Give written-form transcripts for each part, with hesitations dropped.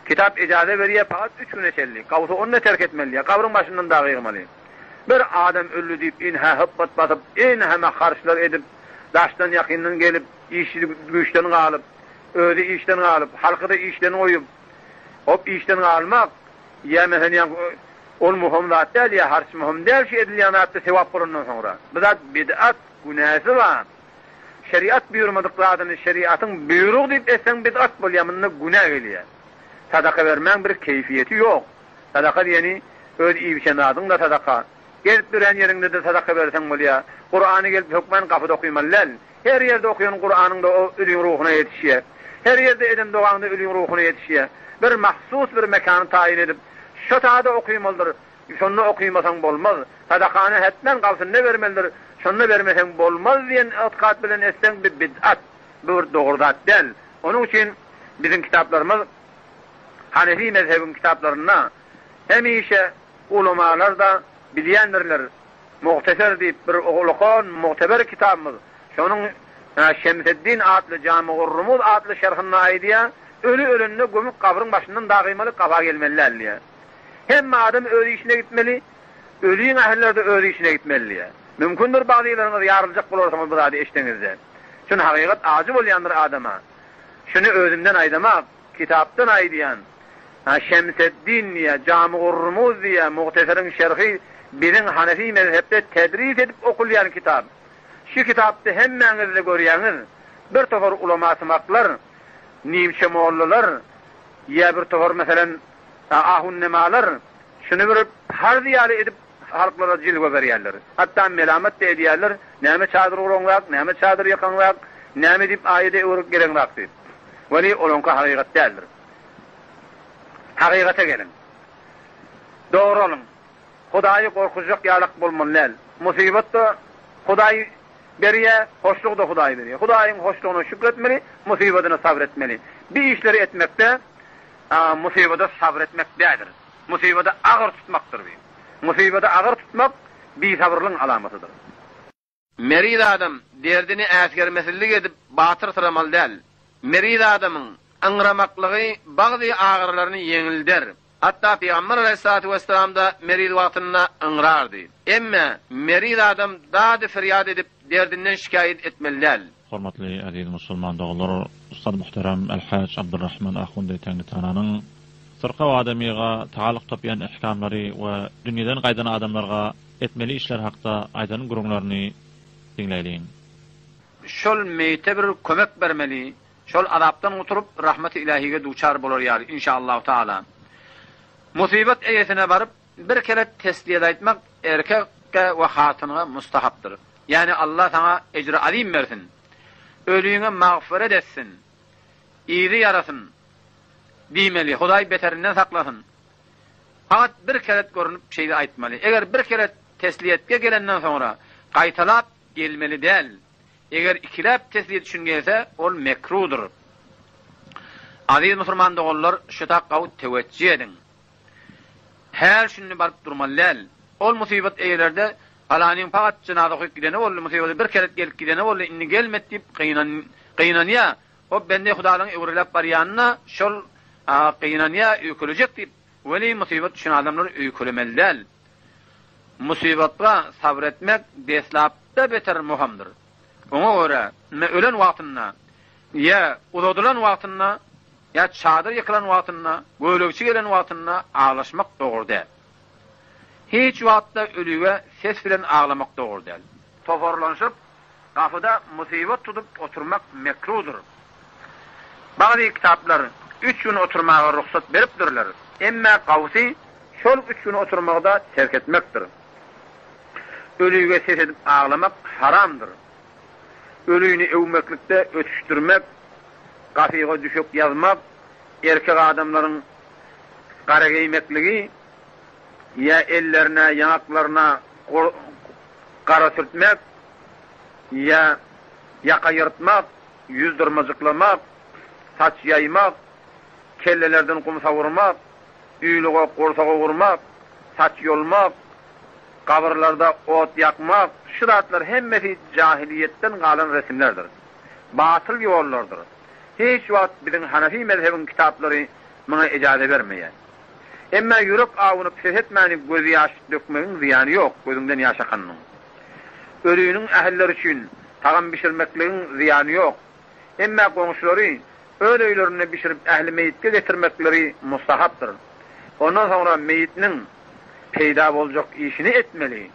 Kitap ejaza berýär pagat üç güne çenli. Gawsy onda terk etmeli diýýär. Gabryň başyndan dagy ýygmaly. Bir adam öldi diýip ynha hypbat basyp, enheme harçlar edip, daşdan ýakyndan gelip, iş güýçden galyp, özi işden galyp, halky-da işden goýup, hop işden galmak, ýa meselen ýa ol muhym zat däl, ýa harç muhym däl şu edilýän zatda sewap bolandan soňra. Bu zat bid'at, günäsi bar. Şeriat buýurmadyk zadyny şeriatyň buýrugy diýip etseň bid'at bolýar, munda günä gelýär. Sadaka bermäň bir keýfiýeti ýok. Sadaka diýeni öz iýip-içen zadyň-da sadaka. Gezip ýörän ýeriňde-de sadaka berseň bolýar. Kurany gelip hökmän gapyda okymaly däl. Her ýerde okaýan Kuranyň-da o öliň ruhuna ýetişýär. Her ýerde eden dogaň-da öliň ruhuna ýetişýär. Bir mahsus bir mekany taýyn edip, şo tada okymalydyr. Şonda okymasaň bolmaz. Sadakany hetmen gabsynda bermelidir. Şonda bermeseň bolmaz diýen ygtykat bilen etseň bi bid'at. Bu bir dogry zat däl. Onuň üçin biziň kitaplarymyz Hanefi mezhebiň kitaplarynda hemişe ulamalar-da bilýändirler. Muhteser diýip bir ulakan mugteber kitabymyz şonuň Şemseddin atly Jami'ur-Rumuz atly şerhinde aýdýar, Öli ölende gömüp gabryň başyndan dagymaly gaba gelmeli däl diýýär. Hemme adam öz işine gitmeli, öliň ählileri-de öz işine gitmeli diýýär. Mümkindir bagzylaryňyz ýaryljak bolarsyňyz bu zady eşdeňizde. Çün hakykat ajy bolýandyr adama. Şuny özümden aýdamak, kitapdan aýdýan. Ha Şemseddin diýýär, Jami'ur-Rumuz diýýär, Muhteseriň şerhi biziň Hanefi mezhepde tedris edip okulýan kitap. Şu kitapda hemmäňiz-de görýäňiz, bir topar ulamasumaklar, nimçe mollalar ýa bir topar meselem Ahunnemalar şuny bir parz ýaly edip halklara jilwe berýärler. Hatda melamat-da edýärler, näme çadyr guraňzak, näme çadyr ýakaňzak, näme diýip aýada öwrüp geleňzak diýip. Weli olaňky hakykat däldir. Hakykata geliň. Dogry boluň. Hudaýy gorkuzjak ýalak bolmaly däl. Musybat-da Hudaý berýär, hoşlugy-da Hudaý berýär. Hudaýyň hoşlugyna şükretmeli, musybadyna sabyr etmeli. Bi işleri etmekde Musybada sabyr etmek däldir. Musybada agyr tutmakdyr bi. Musybada agyr tutmak bisabyrlygyň alamatydyr. Meriz adam derdini äsgermesizlik edip batyrsyramaly däl. Meriz adamyň yňramaklygy bagzy agyrylaryny ýeňilder. Hatda Pygamber alaýhyssalatu wessalam-da meriz wagtynda yňrardy. Emme meriz adam dady-ferýat edip derdinden şikaýat etmeli däl. Hormatly eziz musulman doganlar, Ustad muhterem El-Haj Abdurrahman Ahundi Teňňitananyň syrkaw adamyga tagalyk topýan ehkamlary we dünýeden gaýdan adamlarga etmeli işler hakda aýdan gürrüňlerini diňläýliň. Şol meýite bir kömek bermeli, şol azapdan gutulyp rahmeti ilähige duçar bolar ýaly inşaallahu taala. Musybat eýesine baryp Bir kere tesliýet aýtmak erkekge we hatynga mustahapdyr. Ýagny Allah saňa ejri azym bersin. Ölüňe magfyret etsin. Yzy ýarasyn. Diýmeli. Hudaý beterinden saklasyn. Fakat bir keret görünip şeýle aýtmaly. Eger bir kere tesliýetge gelenden soňra gaýtalap gelmeli däl. Eger ikiläp tesliýet üçin gelse ol mekrudyr. Aziz musurman doganlar şu tak gawy teweçji ediň. Häl şindi baryp durmaly däl. Ol musybat eýelerde palanyň pagat jynaza okyp gideni boldy, musybada bir keret gelip gideni boldy, indi gelmedi diýip gynanýa. O bende hudalaň öwreläp barýanyna şol gynanýa, öýkelejek diýip. Weli musybat düşen adamlar öýkelemeli däl. Musybatga sabyr etmek deslapda beter muhamdyr. Oňa görä, ölen wagtynda ýa uzadylan wagtynda Ýa çadyr ýykylan wagtynda, gölegçi gelen wagtynda aglaşmak dogry däl. Hiç wagtda ölüge ses bilen aglamak dogry däl. Toparlanyşyp, gapyda musybat tutup oturmak mekrudyr. Bagzy kitaplar üç gün oturmaga rugsat beripdirler. Emme gawsy şol üç gün oturmagy-da terk etmekdir. Ölüge ses edip aglamak haramdyr. Ölüni öwmeklikde ötüşdirmek, gafyga düşek ýazmak, erkek adamlaryň gara geýmekligi ýa ellerine, ýaňaklaryna gara sürtmek, ýa ýaka ýyrtmak, ýüz dyrmajyklamak, saç ýaýmak, kellelerden gum sowurmak, uýluga, gursaga urmak, saç ýolmak, gabyrlarda ot ýakmak, şu zatlar hemmesi jahylyýetden galan resimlerdir. Batyl ýollardyr. Hiç wagt biziň Hanefi mezhebiň kitaplary. Muňa ejaza bermeýär. Emma ýürek awunyp ses etmäni gözýaş dökmegiň zyýany ýok, gözüňden ýaş akanynyň. Öliniň ähilleri üçin tagam bişirmekligiň zyýany ýok. Emma goňşulary öz öýlerinde bişirip ähli meýitge getirmekleri mustahapdyr. Ondan soňra meýitniň peýda boljak işini etmeli.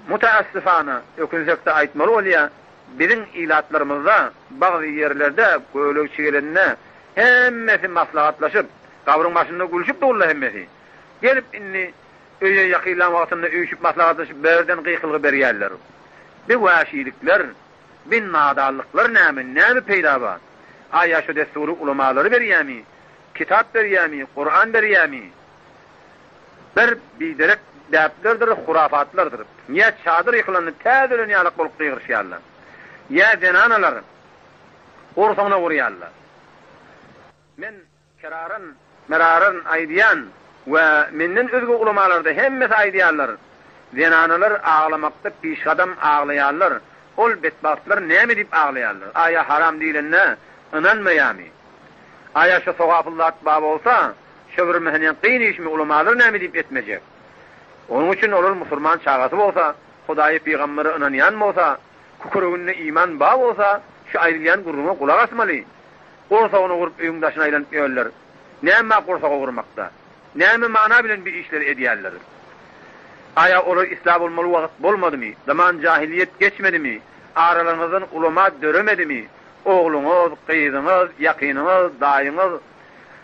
Mutaassifana, ökünsekde aýtmaly bolýar, biziň ilatlarymyzda bagzy ýerlerde gölegçi gelende hemmesi maslahatlaşyp, gabryň başynda gülşüp durlar hemmesi. Gelip indi öýe ýakynlan wagtynda üýşüp maslahatlaşyp birden gykylgy berýärler. Bi wäşilikler, bi nadanlyklar näme, näme peýda bar? Aýa şu dessury ulamalary berýämi, kitap berýämi, Kuran berýämi? Bir biderek däplerdir, hurafatlardyr. Ýa çadyr ýykylanda täze ölen ýalak bolup gygyryşýarlar. Ýa zenanalar gursagyna urýarlar. Men keraran, meraran aýdýan we menden özge ulamalarda hemmesi aýdýarlar, zenanalar aglamakda pişgadam aglaýarlar, ol betbagtlar näme diýip aglaýarlar? Aýa haram diýlende ynanmaýarmy? Aýa şo sogaply zat bar bolsa, Şo bir mähnen kyn işmi ulamalar näme diýip etmejek? Onuň üçin olar musurman çagasy bolsa, Hudaýa pygambere ynanýan bolsa, kükreginde iman bar bolsa, şu aýdylýan gürrüňe gulak asmaly. Gursagyna urup öýüň daşyna aýlanyp ýörler. Näme bar gursaga urmakda? Näme mana bilen bi işleri edýärler? Aýa olar islah bolmaly wagt bolmadymy? Zaman jahiliýet geçmedimi? Aralaryňyzdan ulama döremedimi? Ogluňyz, gyzyňyz, ýakynyňyz, daýyňyz,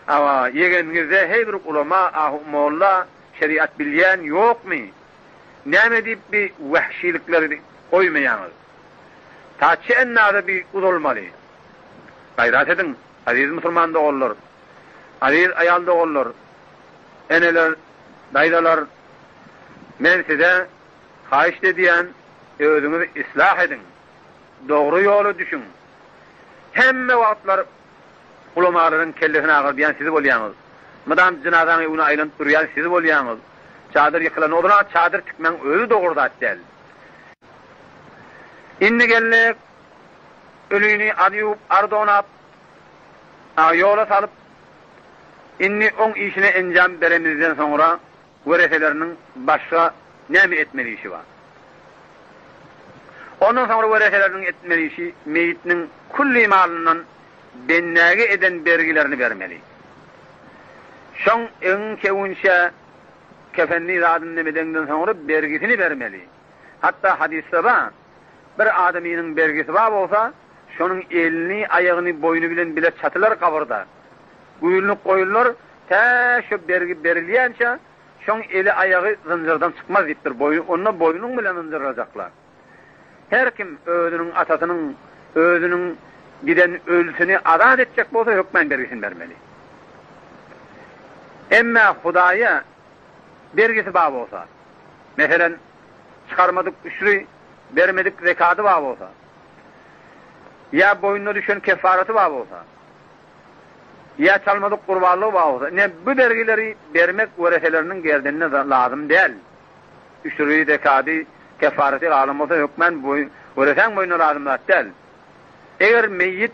Hawa, ýegeniňizde heý bir ulama, ahu molla, şeriat bilýän ýokmy? Näme diýip bi wähşilikleri goýmaýaňyz? Ta çe endaza bi uzalmaly? Gaýrat ediň, aziz musulman doganlar, aziz aýal doganlar, eneler, daýzalar, men size haýyşt edýän, özüňizi islah ediň, dogry ýola düşüň. Hemme wagtlar Ulamalaryň kellesini agardýan siz bolýaňyz. Mydam jynazaň öňüne aýlanyp durýan siz bolýaňyz. Çadyr ýykylanda ozal-a çadyr tikmäň özi dogry zat däl. Indi geldik, ölini ar ýuwup, ar donap, ýola salyp, indi oň işine enjam beremizden soňra wereseleriniň başga näme etmeli işi bar? Ondan soňra wereseleriniň etmeli işi meýitniň külli malyndan bendäge eden bergilerini bermeli. Şoň egin-kewünçe, kefenli zadyny nemedeňden soňra bergisini bermeli. Hatda hadysda bar, bir adamynyň bergisi bar bolsa, şonuň elini, aýagyny, boýny bilen bile çatylar gabyrda. Güýlünip goýular, tä şo bergi berilýänçä, şoň eli-aýagy zynjyrdan çykmaz diýipdir, boýny, onda boýnuň bilen zynjyrlajaklar. Her kim özüniň atasynyň, özüniň giden ölüsini azat etjek bolsa, hökmän bergisini bermeli. Emme Hudaýa bergisi bar bolsa, meselem, çykarmadyk üşri, bermedik zekady bar bolsa, ýa boýnuna düşen keffaraty bar bolsa, Ýa çalmadyk gurbanlygy bar bolsa, ine, bu bergileri bermek wereseleriniň gerdenine lazym däl. Üşüri, zekady, keffaraty galan bolsa, hökmän weresäň boýnuna lazym zat däl. Eger meýit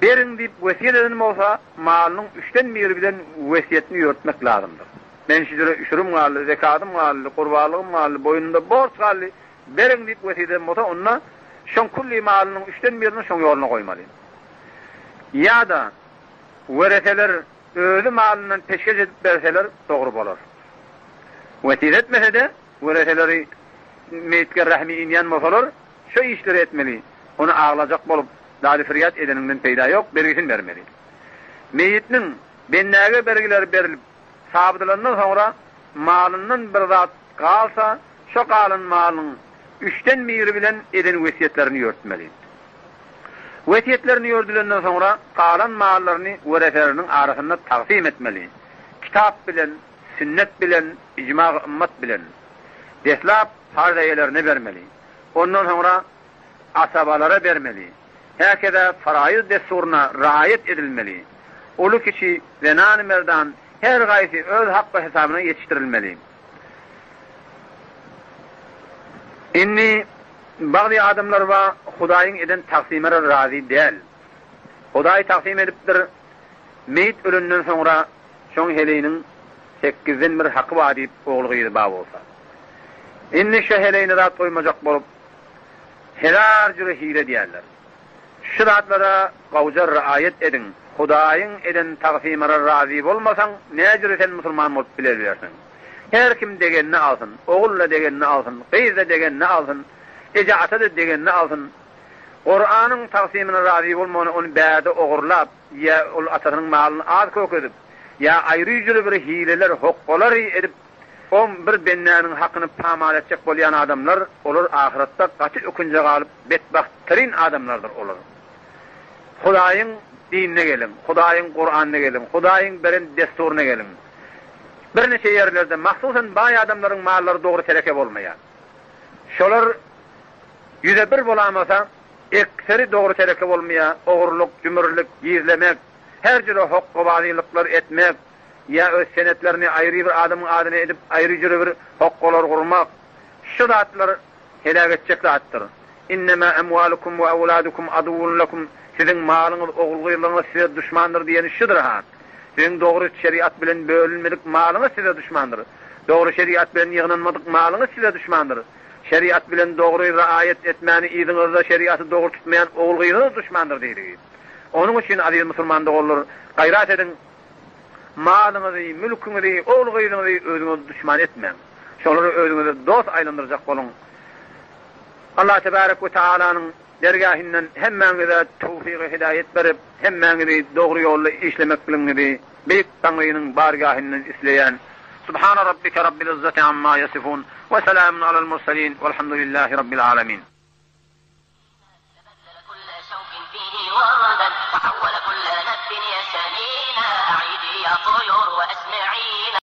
beriň diýip wesýet eden bolsa, malynyň üçden biri bilen wesýetini ýörtmek lazymdyr. Men şu jüre üşürim galdy, zekadym galdy, gurbanlygym galdy, boýnumda borç galdy, beriň diýip wesýet eden bolsa, onda şoň külli malynyň üçden birini şoň ýoluna goýmaly. Ýa-da wereseler özi malyndan peşgeş edip berseler dogry bolar. Wesýet etmese-de wereseleri meýitge rähmi inýän bolsalar şo işleri etmeli, ony aglajak bolup dady-firýat edeniňden peýda ýok, bergisini bermeli. Meýitniň bendäge bergileri berilip sabydylandan soňra malyndan bir zat galsa şo galan malyň üçden biri bilen eden wesýetlerini ýörtmeli. Wesýetlerini ýördülenden soňra galan mallaryny wereseleriniň arasynda tagsym etmeli. Kitap bilen, sünnet bilen, ijmagy ymmat bilen. Deslap parz eýelerine bermeli. Ondan soňra asabalara bermeli. Häkeza faraýyz dessuryna raýat edilmeli. Uly-kiçi, zenan-merdan her gaýsy öz hakky hesabyna ýetişdirilmeli. Indi bagzy adamlar bar, Hudaýyň eden tagsymyna razy däl. Hudaý tagsym edipdir. Meýit ölenden soňra şoň heleýiniň sekizden bir haky bar diýip ogly-gyzy bar bolsa. Indi şo heleýine zat goýmajak bolup hezar jüre hile edýärler. Şu zatlara gowja raýat ediň. Hudaýyň eden tagsymyna razy bolmasaň näjüre sen musulman bolup bilerbilersiň. Her kim degenini alsyn, ogul-da degenini alsyn, gyz-da degenini alsyn, eje-ata-da degenini alsyn. Kuranyň tagsymyna razy bolmany ony bärde ogurlap, ýa ol atasynyň malyny az kökezip, ýa aýry-jüri bir hileler, hokgalar edip, o bir bendäniň hakyny pamal etjek bolýan adamlar, olar ahyretde gaty ökünje galyp, betbagttryn adamlardyr olar. Hudaýyň dinine geliň, Hudaýyň Kuranyna geliň, Hudaýyň beren dessuryna geliň. Birniçe ýerlerde, mahsusan baý adamlaryň mallary dogry tereke bolmaýar. Şolar ýüze bir bolamasa, ekseri dogry tereke bolmaýar, ogurlyk, jümürlik, gizlemek, her jüre hokgabazylyklar etmek, ýa öz senetlerini aýry bir adamyň adyna edip aýry-jüre bir hokgalar gurmak, şu zatlar heläk etjek zatdyr. Innemâ emwâlukum we ewlâdukum aduwwun lekum, siziň malyňyz, ogul-gyzlaryňyz size duşmandyr diýeni şudur-ha. Siziň dogry şeriat bilen bölünmedik malyňyz size duşmandyr. Dogry şeriat bilen ýygnanmadyk malyňyz size duşmandyr. Şeriat bilen dogry raýat etmäni yzyňyzda şeriaty dogry tutmaýan ogul-gyzyňyz duşmandyr diýdigi. Onuň üçin aziz musulman doganlar, gaýrat ediň, malyňyzy, mülküňizi, ogul-gyzyňyzy özüňize duşman etmäň. Şolary özüňize dost aýlandyrjak boluň. Allah tebarek we taalanyň dergähinden hemmäňize towfygy hidaýet berip, hemmäňizi dogry ýolda işlemekligiňizi Beýik Taňrynyň bargähinden isleýän. Subhana rabbike rabbil izzati amma ýasifun we selamun alal murselin welhamdulillahi rabbil alamin.